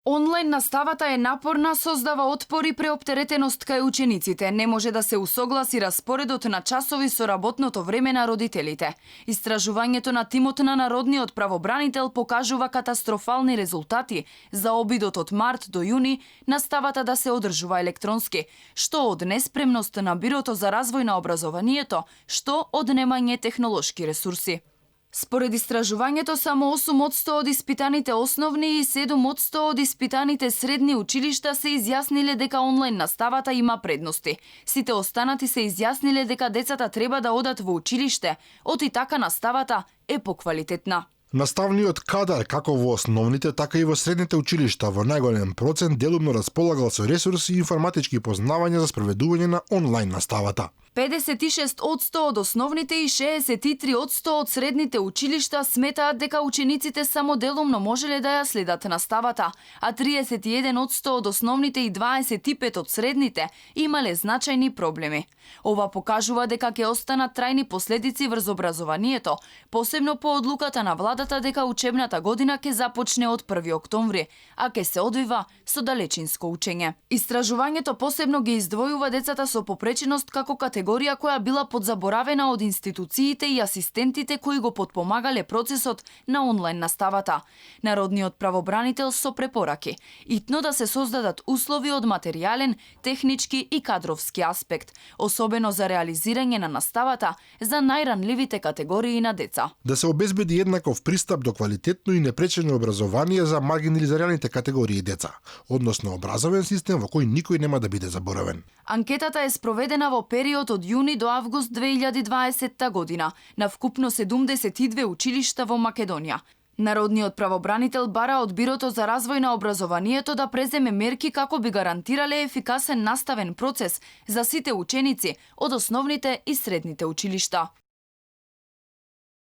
Онлайн наставата е напорна, создава отпор и преоптеретеност кај учениците. Не може да се усогласи распоредот на часови со работното време на родителите. Истражувањето на тимот на Народниот правобранител покажува катастрофални резултати за обидот од март до јуни наставата да се одржува електронски, што од неспремност на Бирото за развој на образованието, што од немање технолошки ресурси. Според истражувањето, само 8% од испитаните основни и 7% од испитаните средни училишта се изјасниле дека онлайн наставата има предности. Сите останати се изјасниле дека децата треба да одат во училиште, оти така наставата е поквалитетна. Наставниот кадар, како во основните, така и во средните училишта, во најголем процент делумно располагал со ресурси и информатички познавања за спроведување на онлайн наставата. 56% од основните и 63% од средните училишта сметаат дека учениците само делумно можеле да ја следат наставата, а 31% од основните и 25% од средните имале значајни проблеми. Ова покажува дека ќе останат трајни последици врз образованието, посебно по одлуката на владата дека учебната година ќе започне од 1 октомври, а ќе се одвива со далечинско учење. Истражувањето посебно ги издвојува децата со попреченост како категорија која била подзаборавена од институциите и асистентите кои го потпомагале процесот на онлайн наставата. Народниот правобранител со препораки итно да се создадат услови од материјален, технички и кадровски аспект, особено за реализирање на наставата за најранливите категории на деца. Да се обезбеди еднаков пристап до квалитетно и непречено образование за маргинализираните категории деца, односно образовен систем во кој никој нема да биде заборавен. Анкетата е спроведена во период од јуни до август 2020 година на вкупно 72 училишта во Македонија. Народниот правобранител бара од Бирото за развој на образованието да преземе мерки како би гарантирале ефикасен наставен процес за сите ученици од основните и средните училишта.